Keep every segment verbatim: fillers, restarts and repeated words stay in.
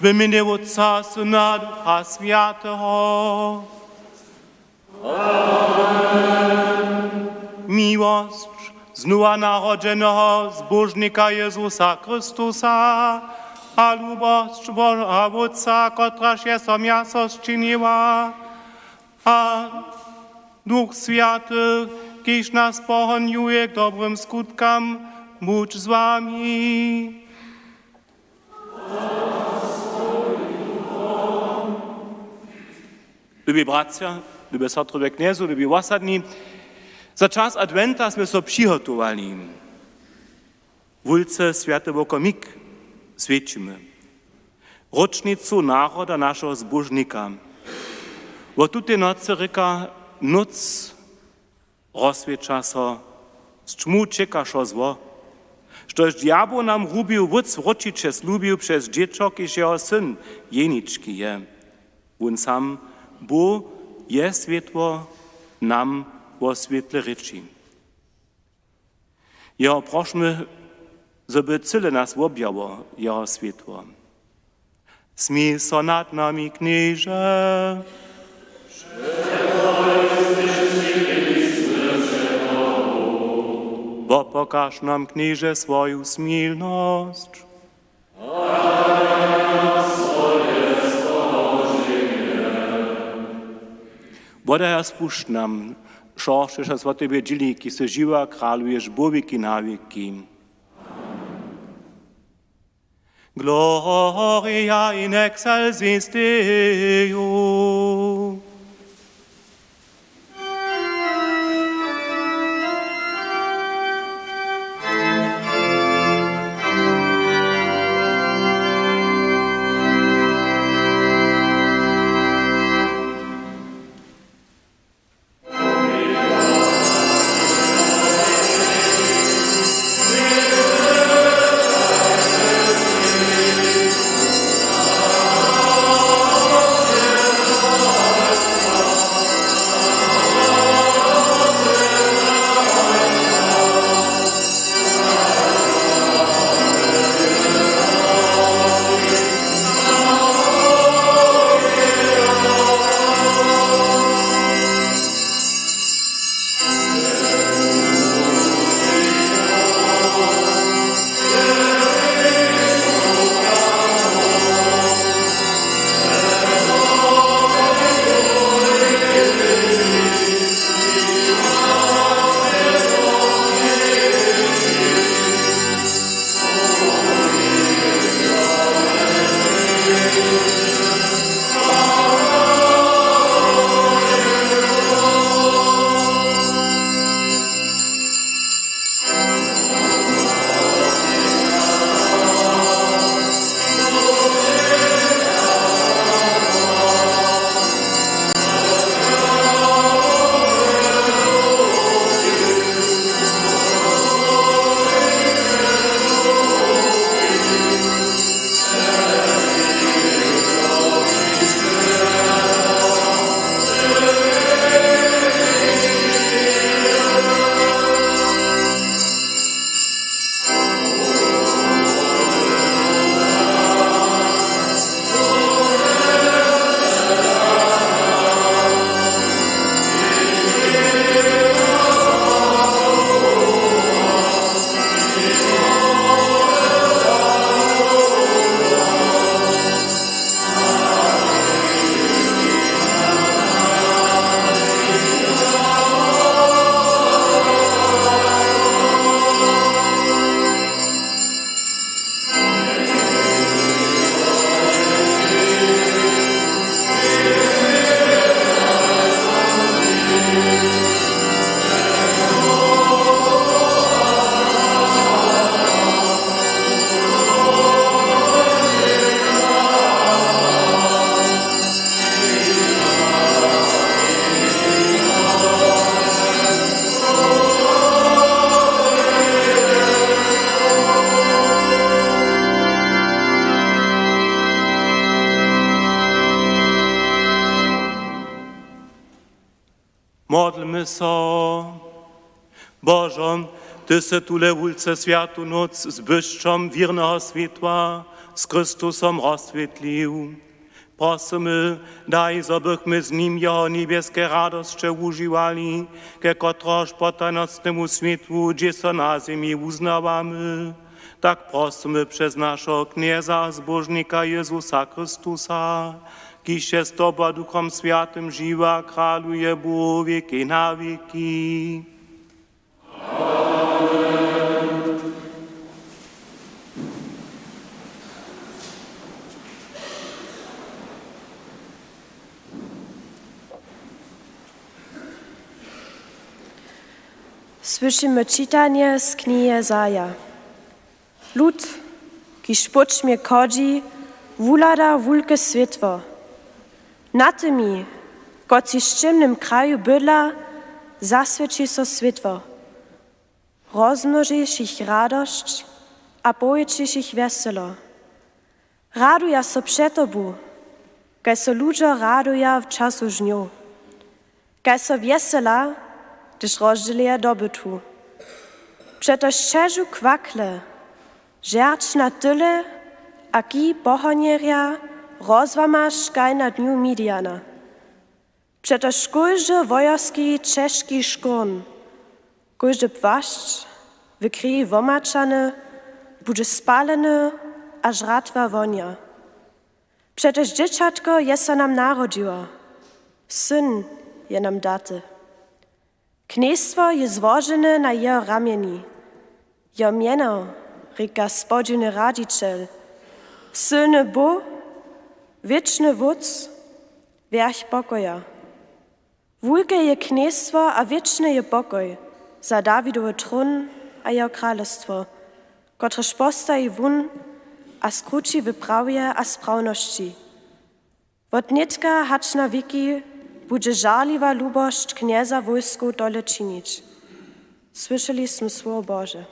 W mjenje Wótca, Syna, Ducha Swjateho. Miłosć znowa narodźeneho Zbóžnika Jezusa Chrystusa a lubosć Boža Wótca, kotraž je so mjaso sčiniła, a Duch Swjaty, kiž nas pohonjuje k dobrym skutkam, budź z wami. Lubi bratřa, lube sotry we Knjezu, lubi wosadni, za čas adwenta smy so přihotowali. Wulce swjaty wokomik swjećimy. Ročnicu naroda našeho Zbóžnika. Wot tutej nocy rěka: Nóc rozswěća so, z ćmu ćěka wšo zło. Štož djabł nam rubił, Wótc wróćiće slubił přez dźěćo, kiž jeho syn jenički je. Wón sam, Bóh, je swětło, nam wo swětle rěči. Jeho prošmy, zo by cyle nas wobjało jeho swětło. Smil so nad nami, Knježe. Wopokaž nam, Knježe, swoju smilnosć. Wodajo, spušć nam wšo, štož so wot tebje dźěli, kiž sy žiwy a kraluješ Bóh wěki na wěki. Gloria in excelsis Deo. Modlmy so. Božo, ty sy tule wulce swjatu nóc z błyšćom wěrneho swětła Z Chrystusom rozswětlił. Prosymy, daj, zo bychmy z nim jeho njebjeske radosće wužiwali, ke kotrehož potajnostnemu swětłu, hdźež so na zemi wuznawamy. Tak prosymy přez našeho Knjeza a Zbóžnika Jezusa Chrystusa, kiž je z tobu a Duchom Swjatym žiwy a kraluje Bóh wěki na wěki. Słyšimy čitanje z knihi Jezaja. Lud, kiž po ćmje chodźi, wuhlada wulke swětło. Na tymi, kotřiž w ćěmnym kraju bydla, zaswěći so swětło. Rozmnožiš jich radosć a powjetšiš jich wjeselo. Raduja so před tobu, kaž so ludźo raduja w času žnjow, kaž so wjesela, hdyž rozdźělja dobytku. Přetož ćežu kwakle, žerć na tyle a kij pohonjerja rozłamaš kaž na dnju Midiana. Přetož kóždy wojerski ćežki škórn, kóždy płašć w krej womačany, budźe spaleny a žratwa wonja. Přetož dźěćatko je so nam narodźiło, syn je nam daty. Knjejstwo je złožene na jeho ramjeni. Jeho mjeno rěka Spodźiwny radźićel, sylny Bóh, wěčny wótc, wjerch pokoja. Wulke je knjejstwo a wěčny je pokoj za Dawidowy trón a jeho kralestwo, kotrež postaji wón a skrući w prawje a sprawnosći. Wot nětka hač na wěki budźe žarliwa lubosć Knjeza wójskow tole činić. Słyšeli smy słowo Bože.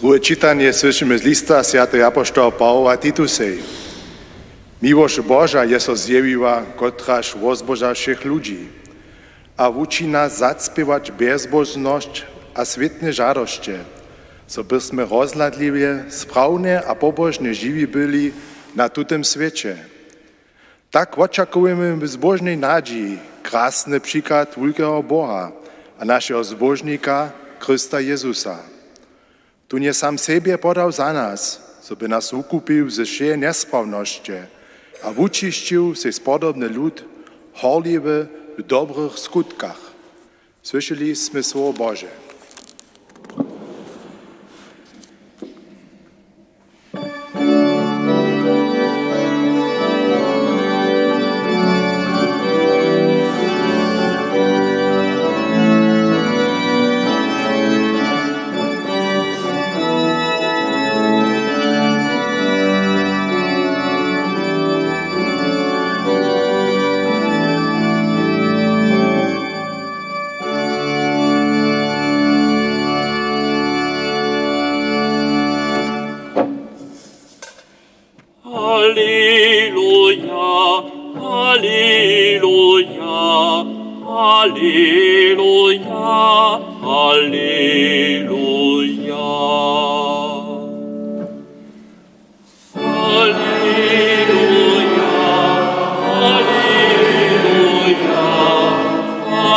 Druhe čitanje słyšimy z lista swjateho apoštoła Pawła Titusej. Miłosć Boža je so zjewiła, kotraž wozboža wšěch ludźi a wuči nas zacpěwać bjezbožnosć a swětne žadosće, zo by smy rozhladliwje, sprawnje a pobožnje žiwi byli na tutym swěće. Tak wočakujemy w zbóžnej nadźiji krasny přiklad wulkeho Boha a našeho Zbóžnika Chrysta Jezusa. Tón je sam sebje podał za nas, zo by nas wukupił ze wšeje njesprawnosće a wučišćił sej spodobny lud, horliwy w dobrych skutkach. Słyšeli smy słowo Bože. Aleluja, aleluja, aleluja, aleluja. Aleluja, aleluja,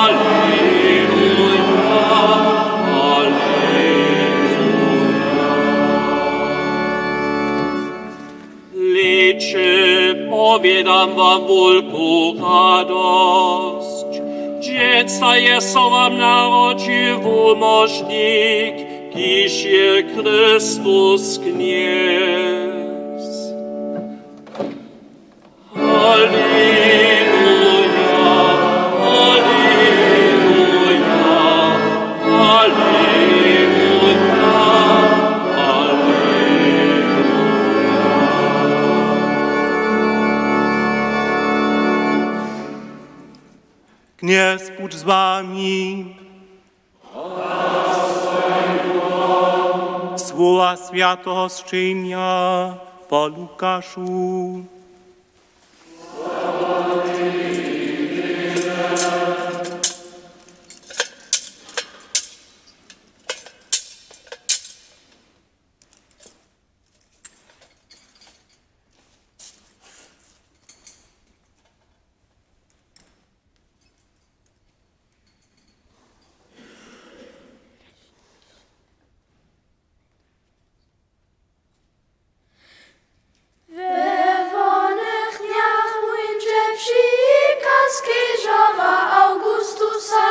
aleluja, aleluja. Hlejće, powědam wam wulku radosć. Dźensa je so wam narodźił wumožnik, kiž je Chrystus Knjez. Aleluja, aleluja, aleluja, aleluja. Knjez budź z wami. Słowa swjateho sćenja po Lukašu. We wonych dnjach wuńdźe přikaz křižowa Awgustusa,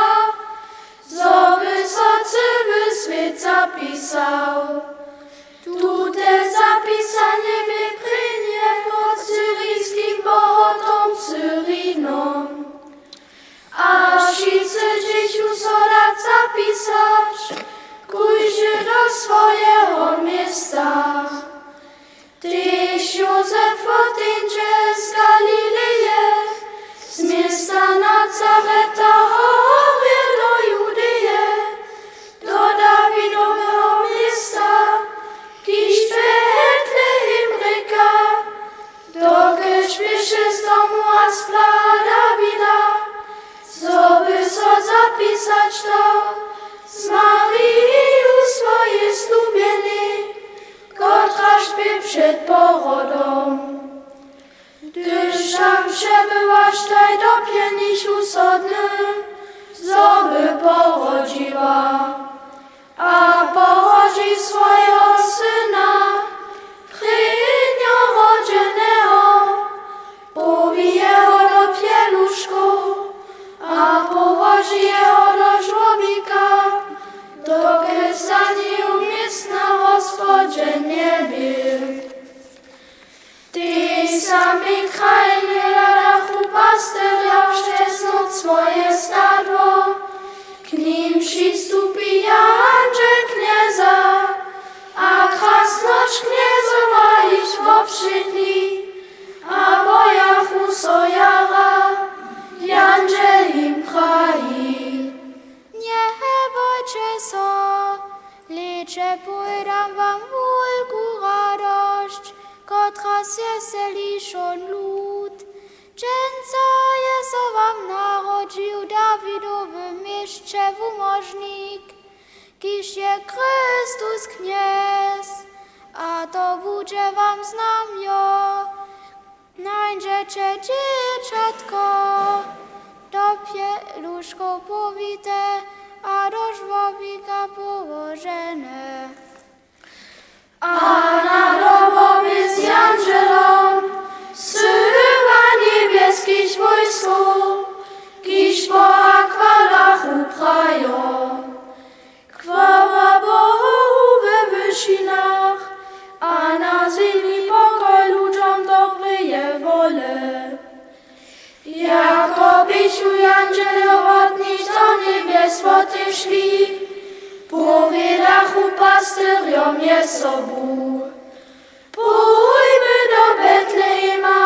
zo by so cyły swět zapisał. Tute zapisanje bě prěnje pod syriskim pohodom Syrinom. A wšitcy dźěchu so dać zapisać, kóždy do swojeho města. Tež Józef woteńdźe z Galileje, z města Nazareta horje do Judeje, do Dawidoweho města, kiž Betlehem rěka, dokelž běše z domu a z plaha Dawida, zo by so zapisać dał z Mariju swojej slubjenej, kotraž bě před porodom. Hdyž tam přebywaš, staj dopjelniš wusodny, zo by porodźiła. A porodźi swojeho syna, prěnjorodźeneho, połwi jeho do pjeluškow a połoži jeho do žłobika, dokelž za njeju městna w hospodźe njebě. W tej samej krajinje hladachu pastyrja přez noc swoje stadło. K nim přistupi jandźel Knjeza a krasnosć Knjezowa jich wobšědni a bojachu so jara. Jandźel jim praji: Njebojće so, hlejće, powědam wam wulku radosć, kotraž zwjeseli wšón lud. Dźensa je so wam narodźił w Dawidowym měsće wumóžnik, kiž je Chrystus Knjez. A to budźe wam znamjo: Nańdźeće dźěćatko, do pjeluškow powite a do žłobika połožene. A na dobowy z jandźelom syła njebjeskich wójskow, kiž Boha chwalachu prajo. Chwała Bohu we wyšinach, a na zemi pokoj ludźom dobreje wole. Jako běchu jandźeljo wot nich do njebjes wotešli, powědachu pastyrjo mjez sobu: Pójmy do Betlehema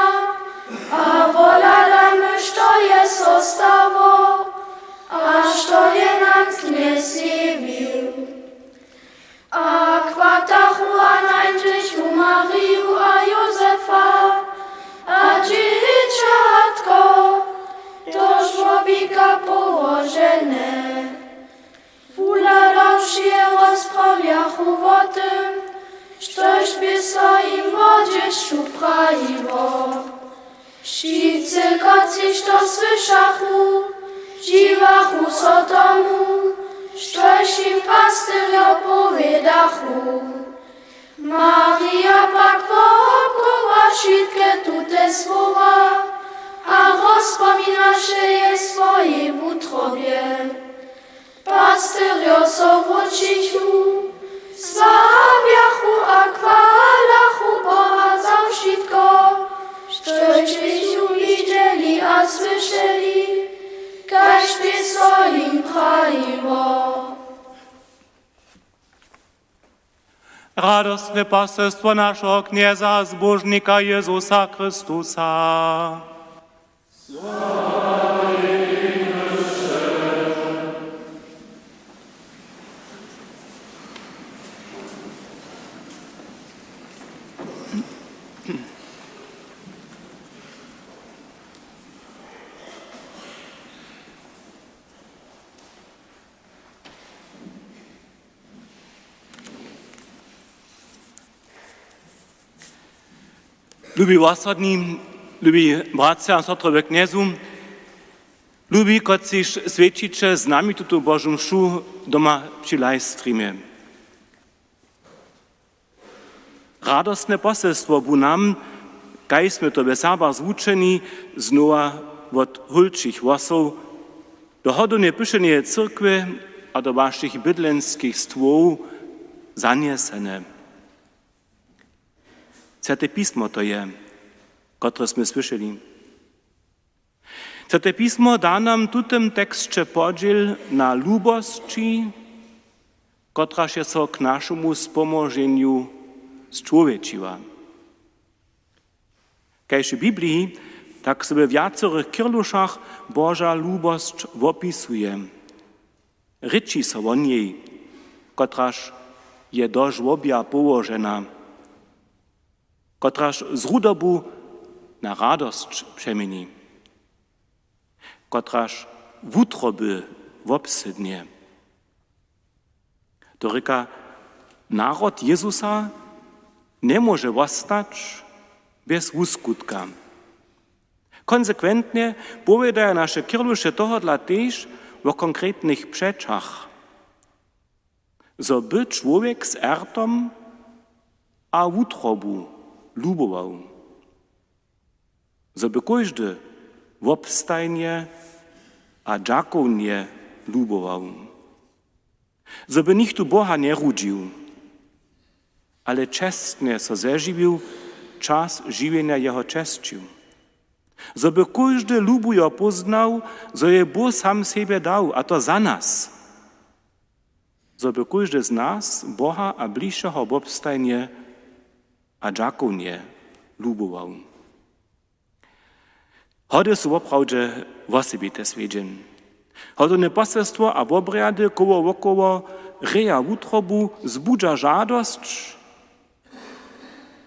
a wohladamy, što je so stało a što je nam knjez zjewił. A chwatachu a nańdźechu Mariju a Józefa a dźěćatko, do žłobika połožene. Wuhladawši je, rozprawjachu wo tym, štož bě so jim wo dźěsću prajiło. Wšitcy, kotřiž to słyšachu, dźiwachu so tomu, štož jim pastyrjo powědachu. Marija pak wokoła wšitke tute słowa a rozpominaše je w swojej wutrobje. Pastyrjo so wućichu, sławjachu a chwalachu Boha za wšitko, štož běchu widźeli a słyšeli, kaž bě so jim prajiło. Radostne poselstwo našeho Knjeza a Zbóžnika Jězusa Chrystusa. Lubi wosadni, lubi bratřa a sotry we Knjezu, lubi, kotřiž swjećiće z nami tutu Božu mšu doma při livestreamje. Radostne poselstwo bu nam, kaž smy to we Serbach zwučeni, znowa wot hólčich hłosow do hodowneje pyšeneje cyrkwje a do wašich bydlenskich stwow zanjesene. Swjate pismo to je, kotrež smy słyšeli. Swjate pismo da nam w tutym teksće podźěl na lubosći, kotraž je so k našemu spomoženju sčłowječiła. Kaž w Bibliji, tak so we wjacorych kěrlušach Boža lubosć wopisuje. Rěči so wo njej, kotraž je do žłobja połožena, kotraž z rudobu na radosć přeměni, kotraž wutroby wobsydnje. To rěka, narod Jězusa njemóže wostać bjez wuskutka. Konsekwentnje powědaja naše kěrluše tohodla tež wo konkretnych přećach, zo by čłowjek z ertom a wutrobu lubował, zo by kóždy wobstajnje a dźakownje lubował, zo by nichtó Boha njerudźił, ale čestnje so zežiwił, čas žiwjenja jeho česćił, zo by kóždy lubujo póznał, zo je Bóh sam sebje dał, a to za nas, zo by kóždy z nas Boha a bližšeho wobstajnje a dźakownje lubował. Hody su woprawdźe wosebite swjedźeń. Hodowne poselstwo a wobrjady koło wokoło reja wutrobu, zbudźa žadosć.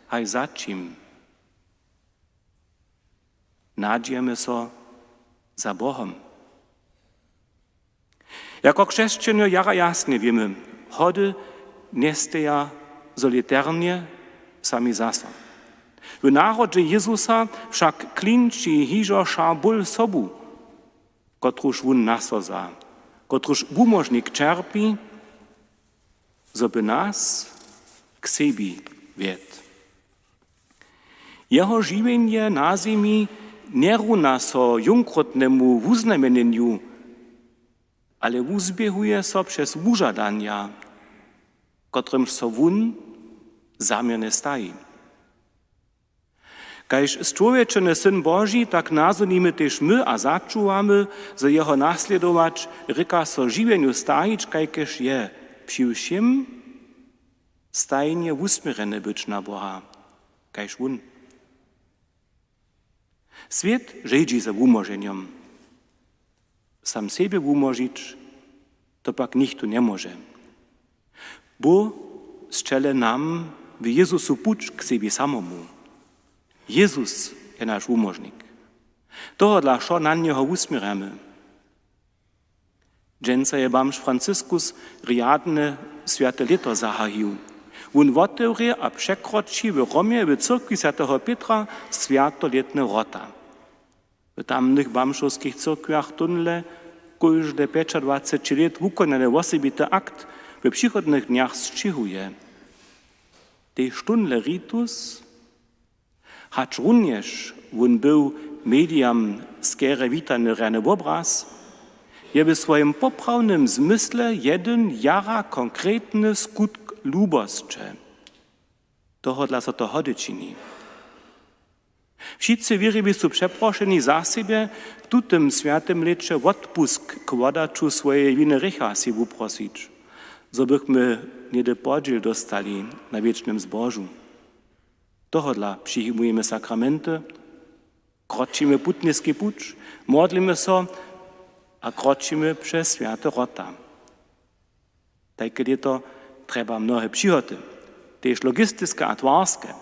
Haj za čim? Nadźijemy so za Bohom. Jako křesćenjo jara jasnje wěmy, hody njesteja soliternje sami zaso. W narodźe Jezusa wšak klinči hižo wša ból sobu, kotruž wón nasoza, kotruž wumožnik ćerpi, zo by nas k sebi wjedł. Jeho žiwjenje na zemi njeruna so jónkrotnemu wuznamjenjenju, ale wuzběhuje so přez wužadanja, kotrymž so wón zaměrnje staji. Kaž stwowječeny Syn Boži, tak nazhonimy tež my a začuwamy, zo jeho naslědować rěka so žiwjenju stajić, kajkež je při wšěm stajnje wusměrjene być na Boha, kaž wón. Swět žejdźi za wumoženjom. Sam sebje wumožić, to pak nichtó njemóže. Bóh sćele nam w Jezusu puć k sebi samomu. Jezus je naš wumožnik. Tohodla wšo na njeho wusměrjamy. Dźensa je bamž Franciskus rjadne swjate lěto zahajił. Wón wotewrje a překroči w Romje w cyrkwi swjateho Pětra swjatolětne wrota. W tamnych bamžowskich cyrkwjach tónle kóžde pjećadwaceći lět wukonjany wosebity akt w přichodnych dnjach sćěhuje. Tež tónle ritus, hač runjež wón był medijam skerje witany rjany wobraz, je w swojim poprawnym zmysle jedyn jara konkretny skutk lubosće. Tohodla so to hody čini. Wšitcy wěriwi su přeprošeni za sebje w tutym swjatym lěće wotpusk k wodaću swojeje winy hrěcha sej wuprosić, zo bychmy něhdy podźěl dóstali na wěčnym zbožu. Tohodla přijimujemy sakramenty, kročimy putniski puć, modlimy so a kročimy přez swjate wrota. Tajke lěto trjeba mnohe přihoty, tež logistiske a twarske.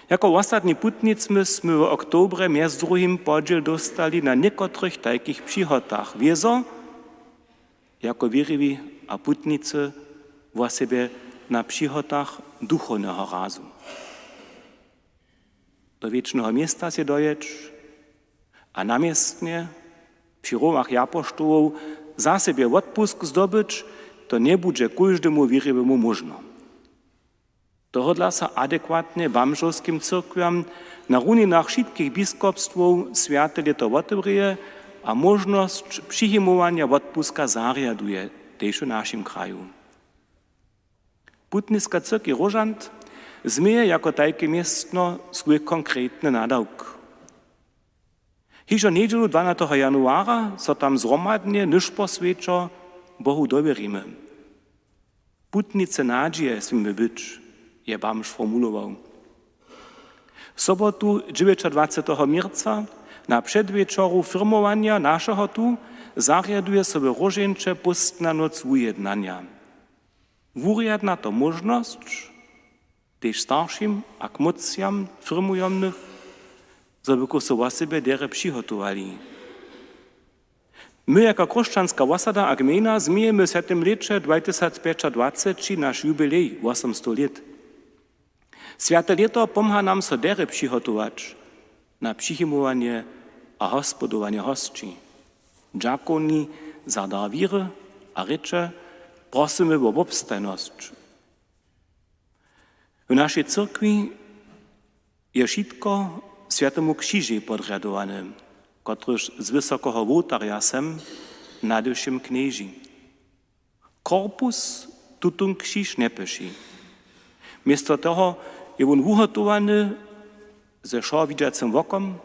Jako wosadni putnictwo smy w oktobrje mjez druhim podźěl dóstali na někotrych tajkich přihotach. Wězo, jako wěriwi a putnicy, wosebje na přihotach duchowneho razu. Do wěčneho města sej dojěć a na městnje při romach japoštołow za sebje wotpusk zdobyć, to njebudźe kóždemu wěriwemu móžno. Tohodla so adekwatnje bamžowskim cyrkwjam na runinach wšitkich biskopstwow swjate lěto wotewrěje a móžnosć přijimowanja wotpuska zarjaduje, tež w našim kraju. Putniska cyrkej Róžant změje jako tajke městno swój konkretny nadawk. Hižo njedźelu dwanateho januara so tam zhromadnje nyšposwjećo Bohu dowěrimy. Putnicy nadźije směmy być, je bamž formulował. W sobotu dźewjećadwaceteho měrca na předwječoru firmowanja našeho tu zarjaduje so w Róžeńće póstna nóc wujednanja. Wurjadna to móžnosć tež staršim a kmócam firmujomnych, zo bychu so wosebje derje přihotowali. My jako chróšćanska wosada a gmejna změjemy w swjatym lěće dwatysacpjećadwaceći naš jubilej, wosomstow lět. Swjate lěto pomha nam so derje přihotować na přijimowanje a hospodowanje hosći. Dźakowni za dar wěry a rěče prosymy wo wobstajnosć. W našej cyrkwi je wšitko swjatemu křižej podrjadowane, kotryž z wysokeho wołtarja sem nad wšěm knježi. Korpus tutón křiž njepyši. Město toho je wón wuhotowany ze wšo widźacym wokom,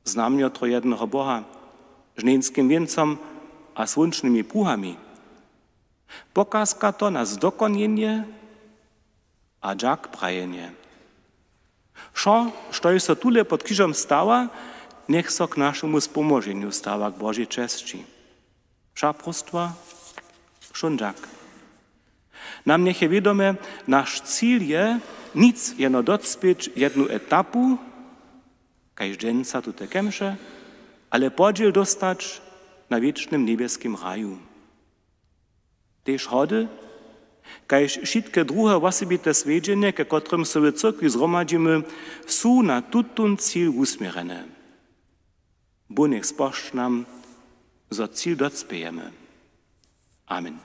znamjo trojedneho Boha, žnjenskim wěncom a słónčnymi pruhami. Pokazka to na zdokonjenje a dźak prajenje. Wšo, štož so tule pod křižom stawa, njech so k našemu spomoženju stawa k Božej česći. Wša próstwa, wšón dźak. Nam njech je wědome, naš cil je nic jeno docpěć jednu etapu, kaž dźensa tute kemše, ale podźěl dóstać na wěčnym njebjeskim raju. Tež hody, Kaž wšitke druhe wosebite swjedźenje, ke kotrymž so w cyrkwi zhromadźimy, su na tutón cil wusměrjene. Bóh njech spožč nam, zo cil docpějemy. Amen.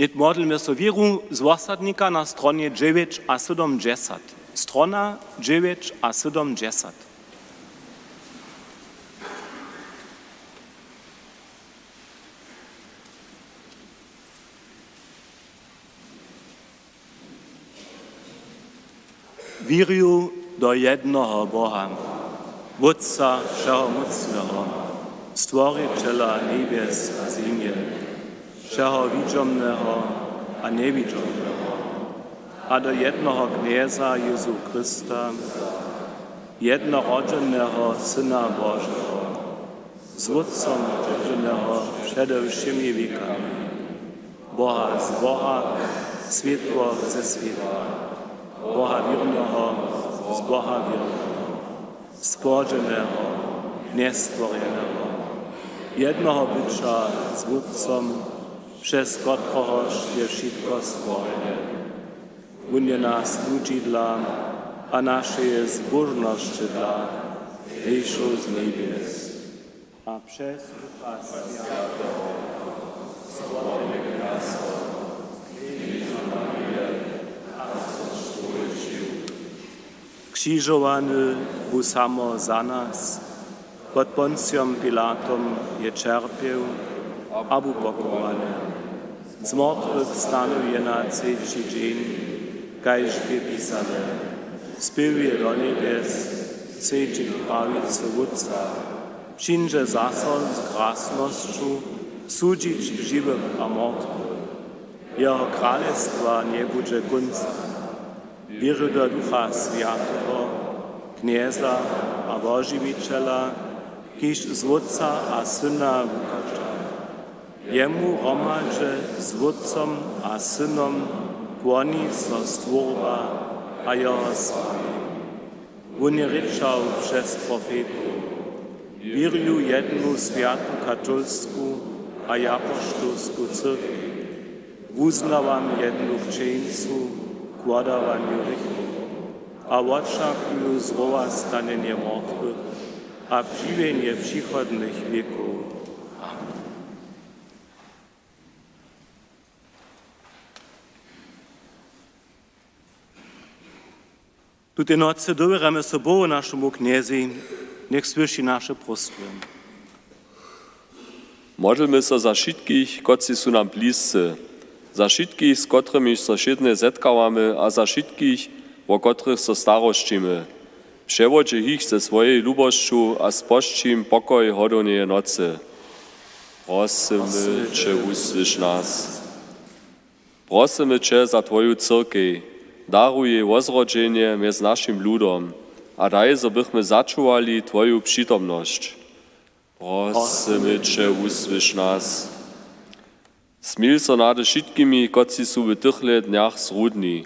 Nětk modlimy so wěru z wosadnika na stronje dźewjeć a sydomdźesat. Strona dźewjeć a sydomdźesat. Wěrju do jednoho Boha, Wótca wšehomócneho, Stworićela njebjes a zemje, wšeho widźomneho a njewidźomneho, a do jednoho Knjeza Jězu Chrysta, jednorodźeneho Syna Božeho, z Wótcom dźěłeneho přede wšěmi wěkami, Boha z Boha, swětło ze swětła, Boha wěrneho z Boha wěrneho. Stworjeneho, njestworjeneho, jednoho byća z Wótcom, přez kotrehož je wšitko stworjene. Wón je nas ludźi dla a našeje zbóžnosće dla zešoł z njebjes. A přez Ducha Swjateho stworjeny nas. Křižowany bu samo za nas, pod Poncijom Pilatom je ćerpjeł a bu pochowany. Z mortwych stanył je na třeći dźeń, kaž je pisane: Spěruje do njebjes, sedźi k prawicy Wótca, přińdźe zaso z krasnosću sudźić žiwych a mortwych. Jeho kralestwa njebudźe kónca. Wěrju do Ducha Swjateho, Knjeza a Wožiwićela, kiž z Wótca a Syna wuchadźa. Jemu hromadźe z Wótcom a Synom kłoni so stwórba a jeho sławi. Wón je rěčał přez profetow: Wěrju jednu swjatu katolsku a apoštolsku cyrkej. Wuznawam jednu křćeńcu k wodawanju hrěchow a wočakuju zwołastanjenje mortwych a žiwjenje přichodnych wěkow. Amen. Tutej nocy dowěrjamy so Bohu, našemu Knjezej, njech słyši naše próstwy. Modlmy so za wšitkich, kotřiž su nam blizcy, za wšitkich, z kotrymiž so wšědnje zetkawamy, a za wšitkich, wo kotrych so starosćimy. Přewodźe jich ze swojej lubosću a spožč jim pokoj hodowneje nocy. Prosymy će, wusłyš nas. Prosymy će za twoju cyrkej. Daruj jej wozrodźenje mjez našim ludom a daj, zo bychmy začuwali twoju přitomnosć. Prosymy će, wusłyš nas. Smil so nade wšitkimi, kotřiž su w tychle dnjach zrudni.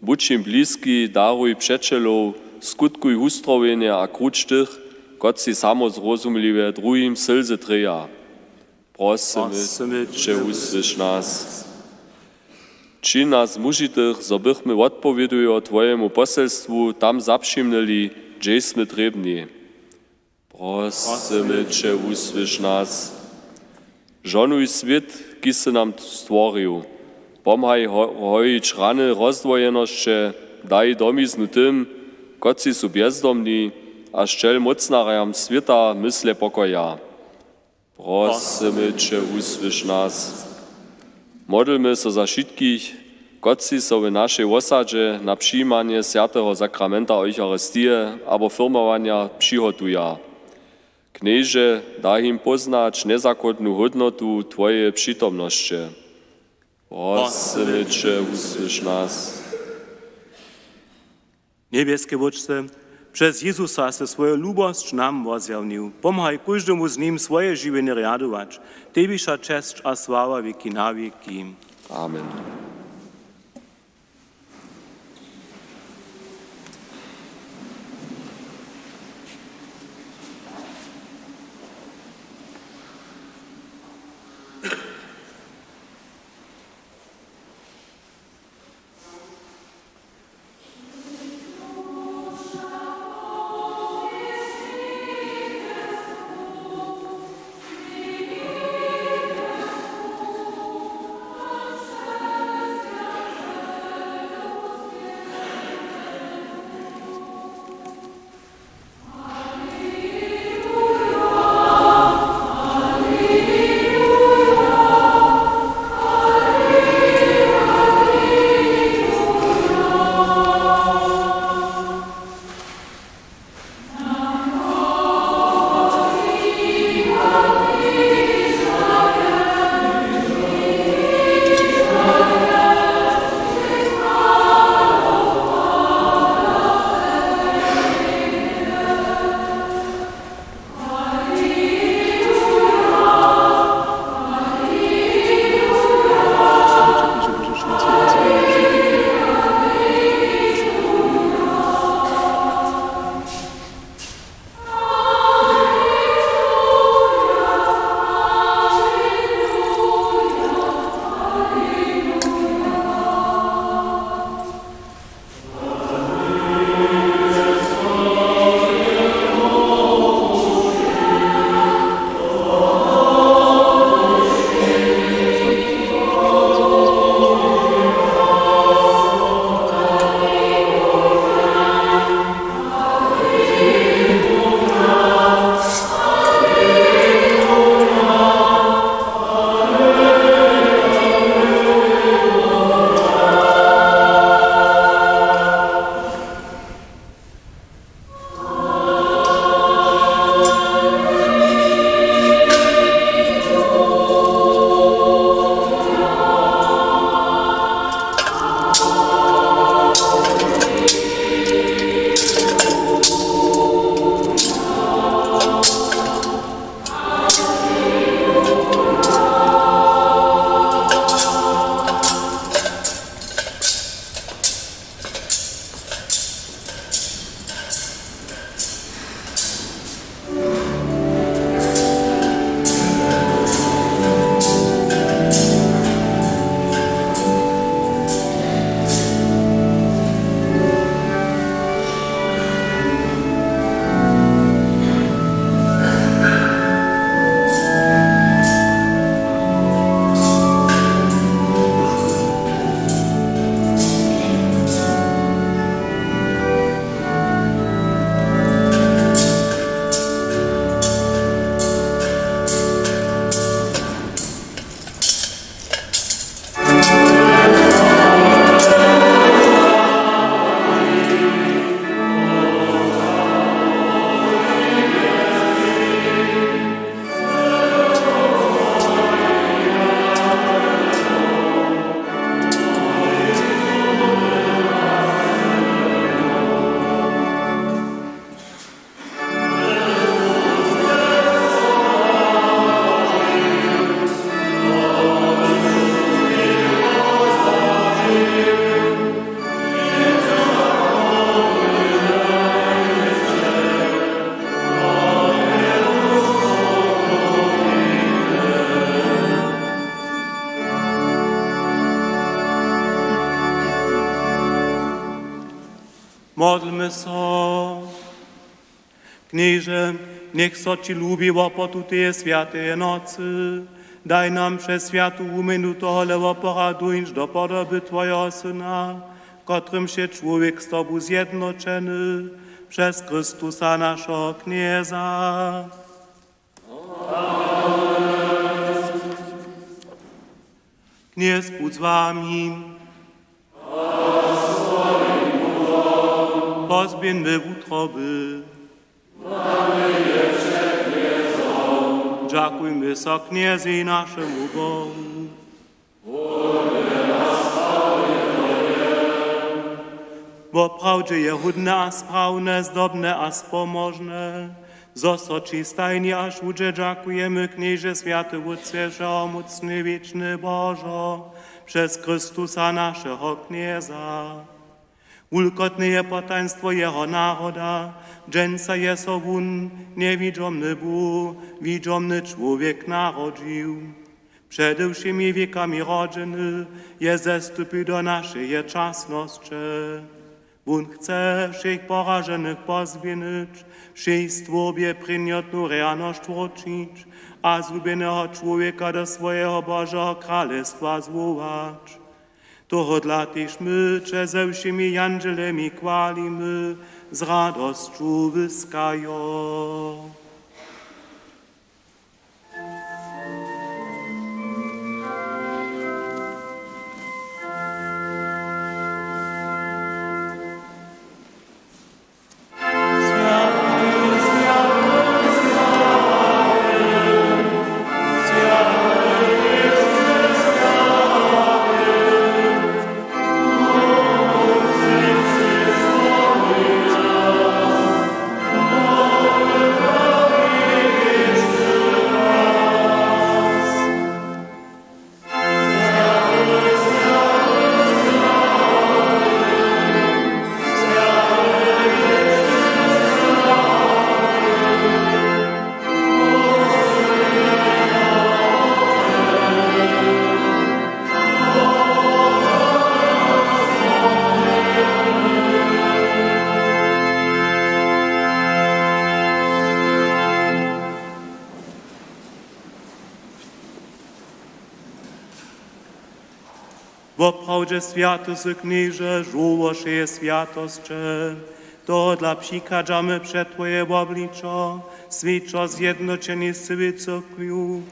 Budź jim bliski, daruj přećelow, skutkuj wustrowjenje a kruć tych, kotřiž samozrozumliwje druhim sylzy trěja. Prosymy će, wusłyš nas. Čiń nas mužitych, zo bychmy wotpowědujo twojemu poselstwu tam zapřimnyli, hdźež smy trěbni. Prosymy će, wusłyš nas. Žohnuj swět, kiž sy nam stworił. Pomhaj ho-, hojić rany rozdwojenosće, daj domiznu tym, kotřiž su bjezdomni, a sćel mócnarjam swěta mysle pokoja. Prosymy će, wusłyš nas. Modlmy so za wšitkich, kotřiž so w našej wosadźe na přijimanje swjateho sakramenta Eucharistije abo firmowanja přihotuja. Knježe, daj jim póznać njezakłódnu hódnotu twojeje přitomnosće. Prosymy će, wusłyš nas. Njebjeski Wótče, přez Jezusa sy swoju lubosć nam wozjawnił. Pomhaj kóždemu z nim swoje žiwjenje rjadować. Tebi wša česć a sława wěki na wěki. Amen. Modlmy so. Knježe, njech so ći lubi wopotu teje swjateje nocy. Daj nam přez swjatu wuměnu tohole wopora dóńć do podoby twojeho Syna, w kotrymž je čłowjek z tobu zjednoćeny, přez Chrystusa, našeho Knjeza. Knjez budź z wami. Pozběhńmy wutroby. Dźakujmy so Knjezej, našemu Bohu. Woprawdźe je hódne a sprawne, zdobne a spomožne, zo so ći stajnje a wšudźe dźakujemy, Knježe, swjaty Wótče, wšehomócny, wěčny Božo, přez Chrystusa, našeho Knjeza. Wulkotne je potajnstwo jeho naroda. Dźensa je so wón, njewidźomny Bóh, widźomny čłowjek, narodźił. Přede wšěmi wěkami rodźeny, je zestupił do našeje časnosće. Wón chce wšěch poraženych pozběhnyć, wšej stwórbje prěnjotnu rjanosć wróćić a zhubjeneho čłowjeka do swojeho Božeho kralestwa zwołać. Tohodla tež my će ze wšěmi jandźelemi chwalimy z radosću wyskajo. Woprawdźe swjaty sy, Knježe, žórło wšeje swjatosće. Tohodla přichadźamy před twoje wobličo, swěćo zjednoćeni z cyłej cyrkwju,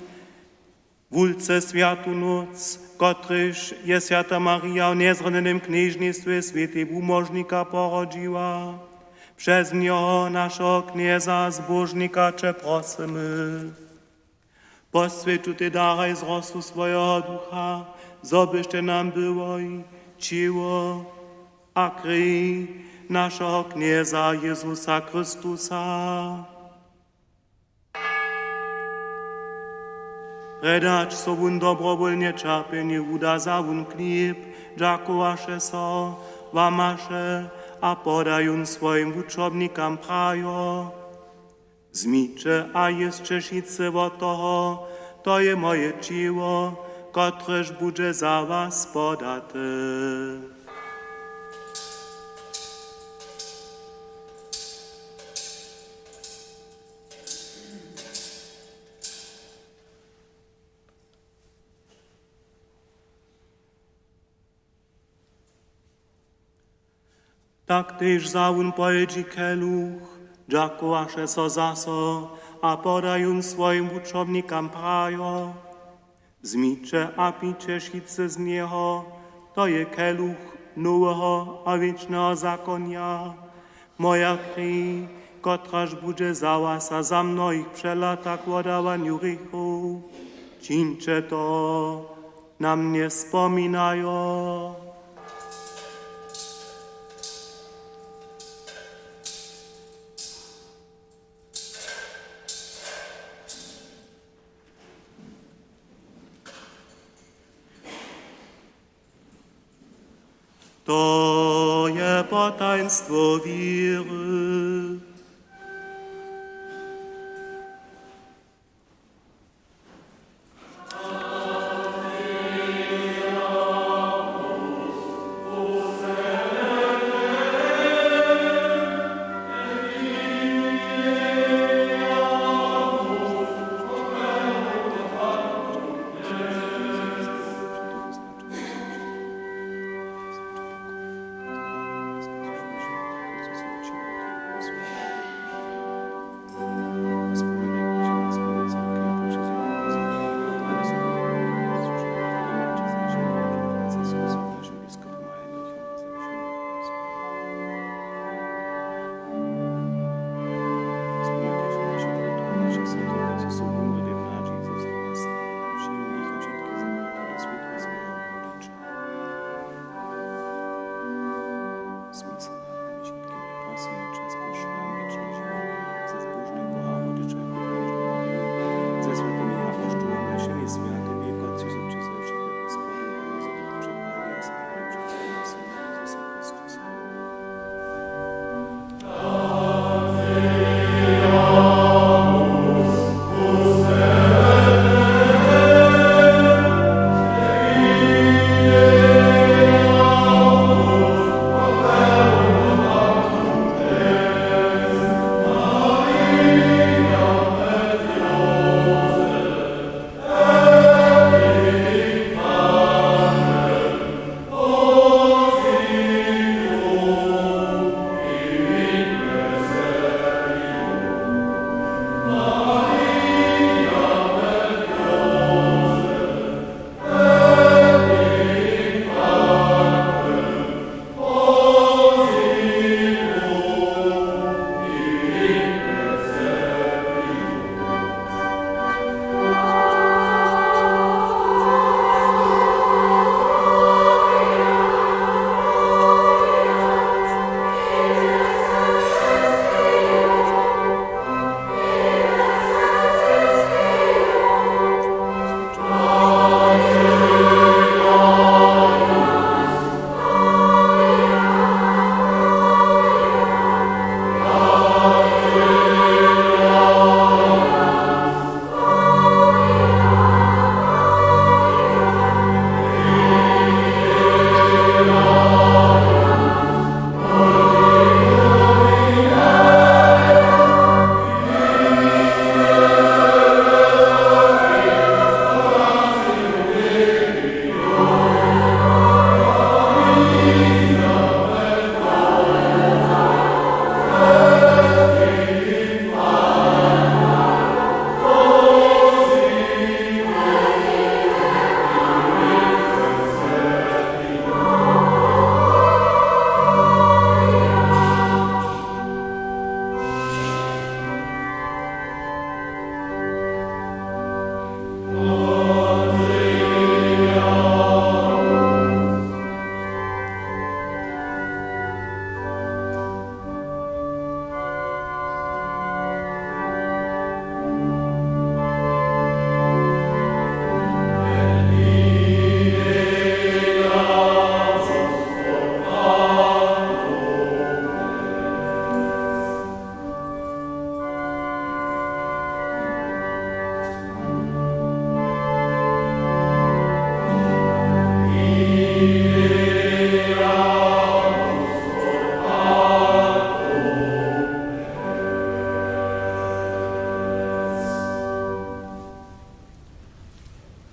wulce swjatu nóc, w kotrejž je swjata Marija w njezrunjenym knježnistwje swětej wumóžnika porodźiła. Přez njeho, našeho Knjeza a Zbóžnika, će prosymy: Poswjeć tutej daraj z rosu swojeho Ducha, zo byštej nam byłoj ćěło a krej našeho Knjeza Jězusa Chrystusa. Prjedy hač so wón dobrowólnje ćerpjenju wuda, wza wón chlěb, dźakowaše so, łamaše a poda jón swojim wučobnikam, prajo: Wzmiće a jěsće wšitcy wot toho, to je moje ćěło, kotrež budźe za was podate. Tak tež wza wón po jědźi keluch, dźakowaše so zaso a poda jón swojim wučobnikam, prajo: Wzmiće a pijće wšitcy z njeho, to je keluch noweho a wěčneho zakonja, moja krej, kotraž budźe za was a za mnohich přelata k wodawanju hrěchow. Čińće to na mnje spominajo. To je potajnstwo wěry.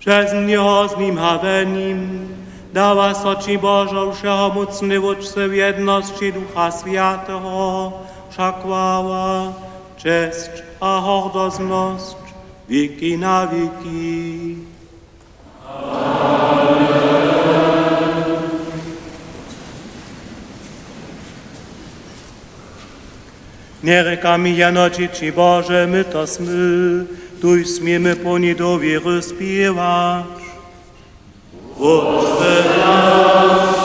Přez njeho, z nim a we nim dawa so ći, Božo, wšehomócny Wótče, w jednosći Ducha Swjateho wša chwała, česć a hordoznosć wěki na wěki. Njerěkamy jeno dźěći Bože, my to smy, tuž směmy połni dowěry spěwać. Wótče naš,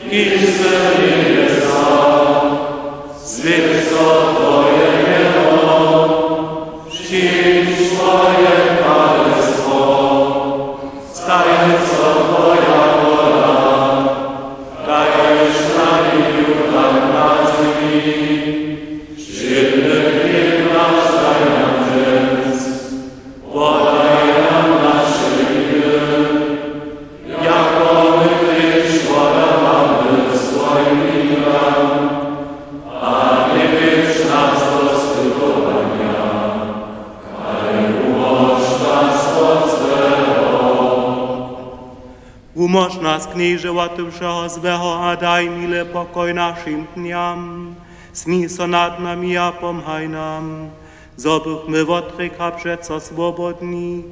kiž sy w njebjesach, swjeć so twoje mjeno, přińdź twoje kralestwo, stań so twoja wola, kaž na njebju, tak na zemi. Wšědny chlěb naš daj nam dźens, podaj nam naše winy, jako my tež podawamy swojim winikam, a njewjedź nas do spytowanja, ale wumóž nas wot złeho. Wumóž nas, Knježe, wote wšeho złeho a daj, mile, pokoj našim dnjam. Smil so nad nami a pomhaj nam, zo bychmy wot hrěcha přeco swobodni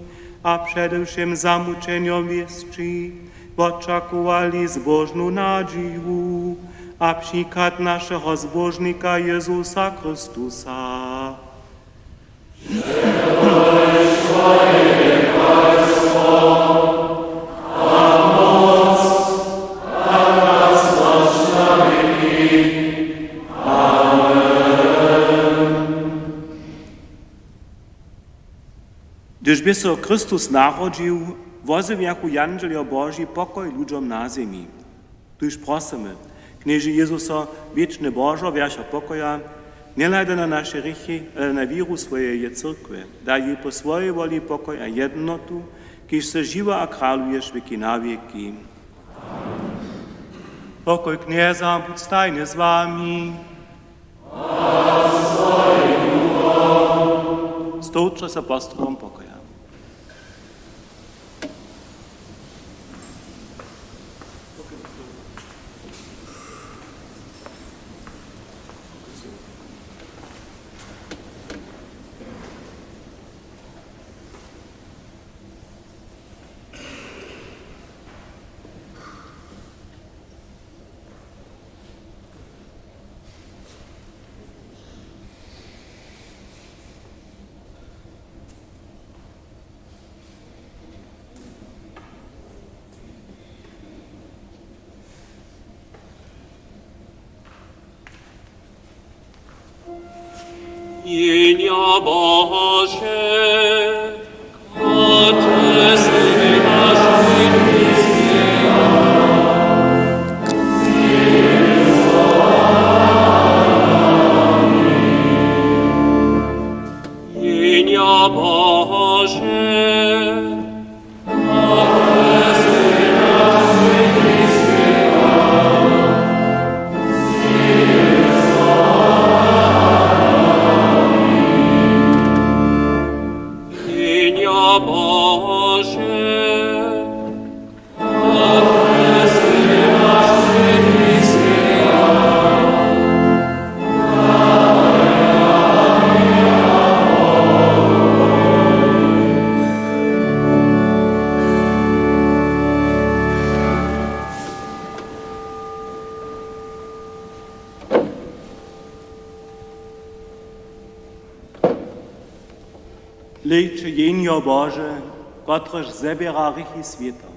a přede wšěm zamućenjom wěsći wočakowali zbóžnu nadźiju a přichad našeho Zbóžnika Jězusa Chrystusa. Hdyž bě so Chrystus narodźił, wozjewjachu jandźeljo Boži pokoj ludźom na zemi. Tuž prosymy, Knježe Jězuso, wěčny Božo, wjercho pokoja, njehladaj na naše hrěchi, ale na wěru swojeje cyrkwje. Daj jej po swojej woli pokoj a jednotu, kiž sy žiwy a kraluješ wěki na wěki. Pokoj Knjeza budź stajnje z wami. Stołčće so postrobom pokoja. Jehnjo Bože, kotrež sy maš Jehnjo Bože, Hlejće, Jehnjo Bože, kotrež zběra hrěchi swěta.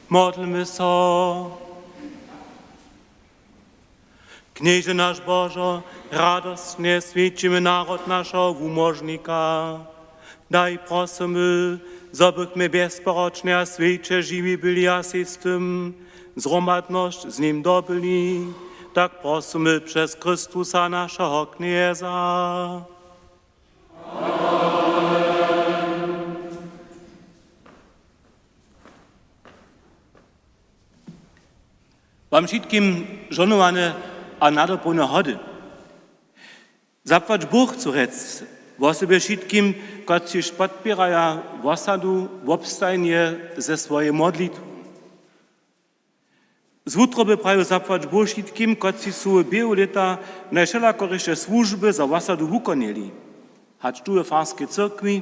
Modlmy so. Knježe naš Božo, radostnje swjećimy narod našeho wumožnika. Daj, prosymy, zo bychmy bjezporočnje a swjeće žiwi byli a sej z tym zhromadnosć z nim dobyli. Tak prosymy přez Chrystusa, našeho Knjeza. Wam wšitkim žohnowane a nadopołne hody. Zapłać Bóh, chcu rjec wosebje wšitkim, kotřiž podpěraja wosadu wobstajnje ze swojej modlitwu. Z wutroby praju zapłać Bóh wšitkim, kotřiž su w běhu lěta najwšelakoriše słužby za wosadu wukonjeli, hač tu we farskej cyrkwi,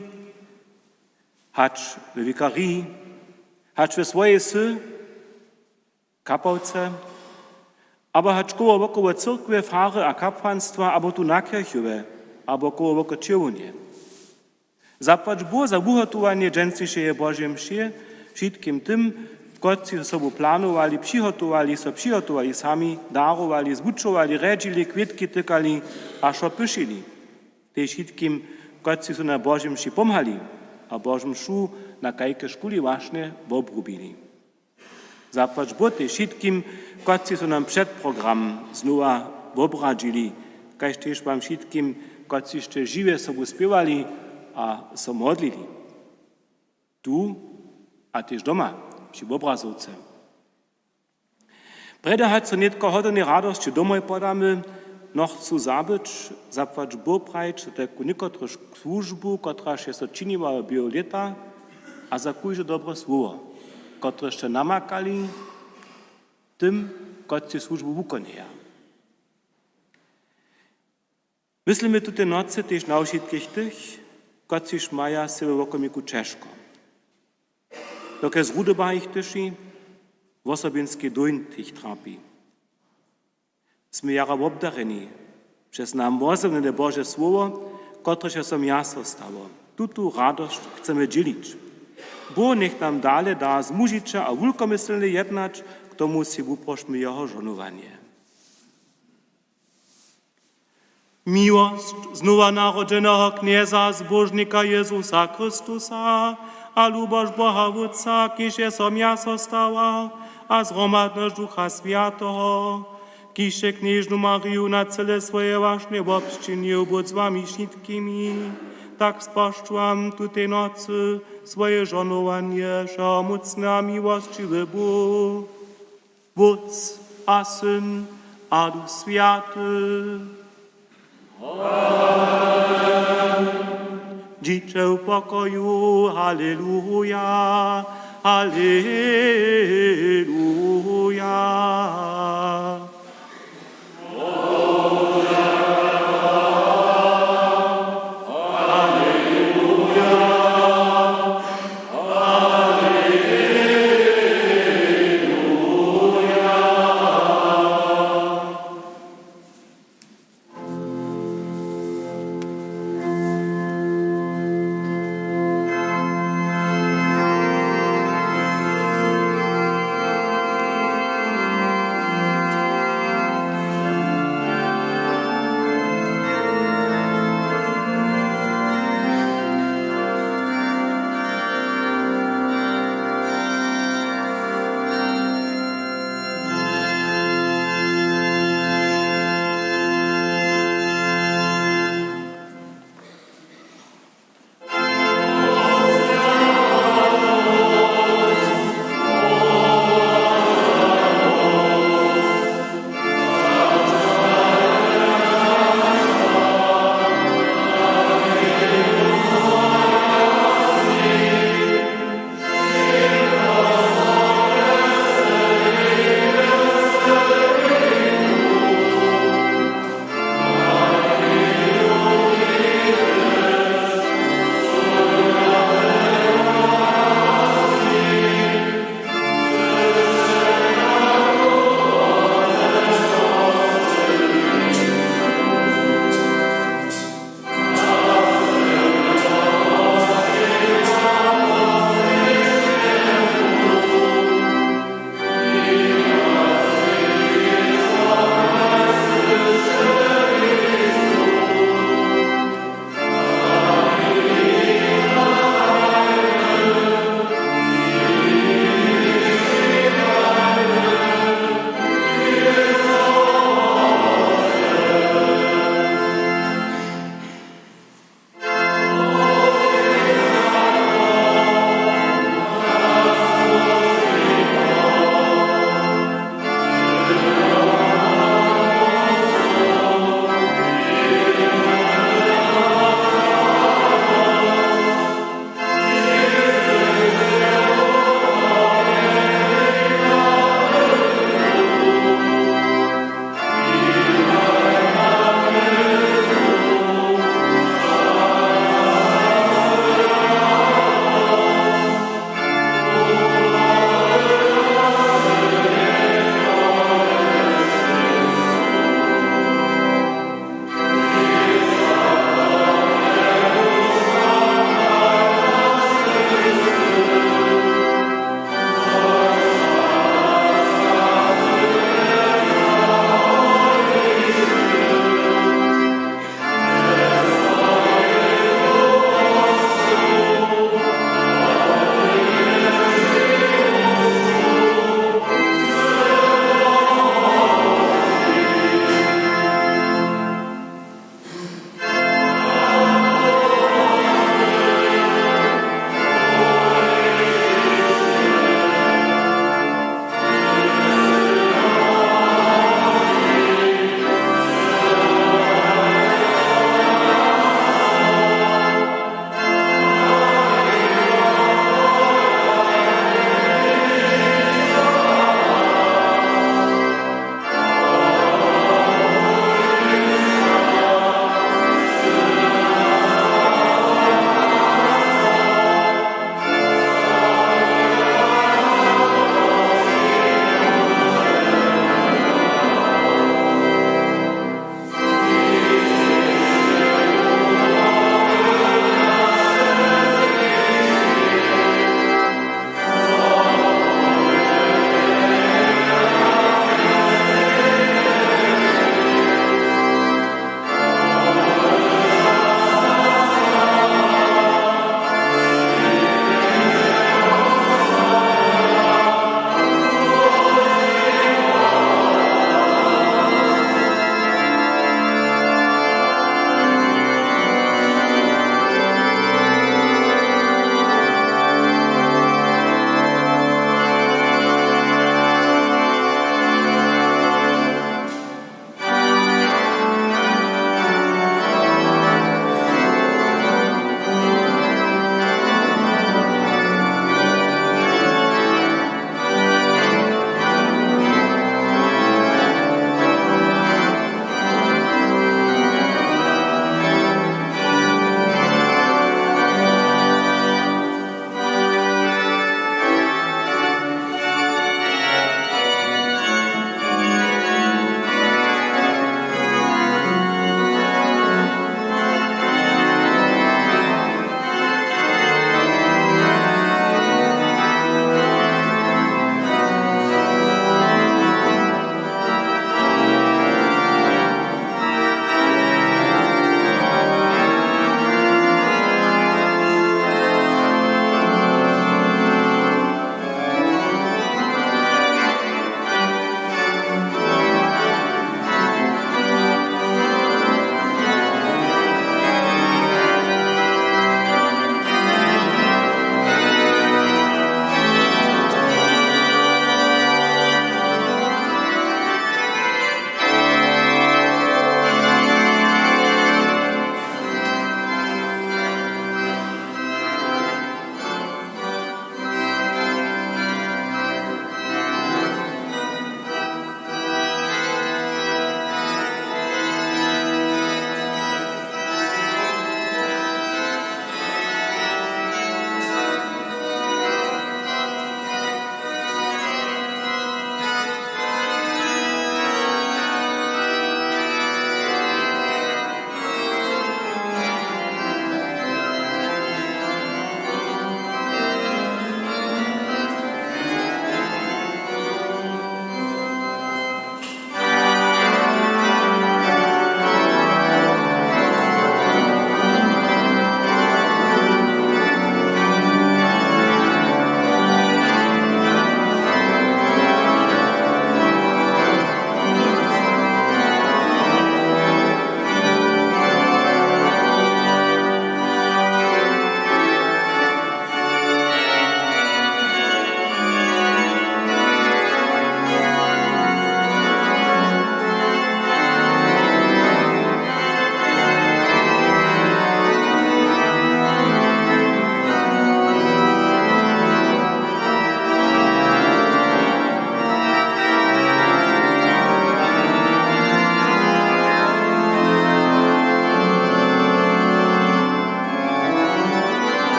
hač we wikariji, hač we swojej wsy, kapałce, abo hač koło wokoło cyrkwje, fary a kapłanstwa, abo tu na Kěrchowje, abo koło wokoło Čěłownje. Zapłać Bóh za wuhotowanje dźensnišeje Božej mšě, wšitkim tym, kotřiž so sobu planowali, přihotowali, so přihotowali sami, darowali, zwučowali, rjedźili, kwětki tykali a wšo pyšili. Tež wšitkim, kotřiž su na Božej mši pomhali a Božu mšu na kajke škuli wašnje wobrubili. Zapłać Bóh tež wšitkim, kotřiž su nam předprogram znowa wobradźili, kaž tež wam wšitkim, kotřiž sće žiwje sobu spěwali a so modlili. Tu a tež doma při wobrazowce. Prjedy hač so nětko hodownej radosće domoj podamy, nochcu zabyć zapłać Bóh prajić za tajku někotruž słužbu, kotraž je so činiła w běhu lěta, a za kóžde dobre słowo, kotrež sće namakali tym, kotřiž słužbu wukonjeja. Myslymy tutej nocy tež na wšitkich tych, kotřiž maja sej we wokomiku ćežko. Dokelž z Rudyba jich tyši, wosobinski dóńt jich trapi. Smy jara wobdarjeni přez nam wozjewne Bože słowo, kotrež je so mjaso stało. Tutu radosć chcemy dźělić. Bóh njech nam dale da zmužiće a wulkomyslnje jednać, k tomu sej wuprošmy jeho žohnowanje. Miłosć znowa narodźeneho Knjeza a Zbóžnika Jezusa Chrystusa a lubosć Boha Wótca, kiž je so mjaso stała, a zhromadnosć Ducha Swjateho, kiž je knježnu Mariju na cyle swojeje wašnje wobsćinił, budź z wami wšitkimi. Tak spožčuwam tutej nocy swoje žohnowanje, wšehomócny a miłosćiwy Bóh, Wótc a Syn a Duch Swjaty. Amen. Dźiće w pokoju. Haleluja, haleluja.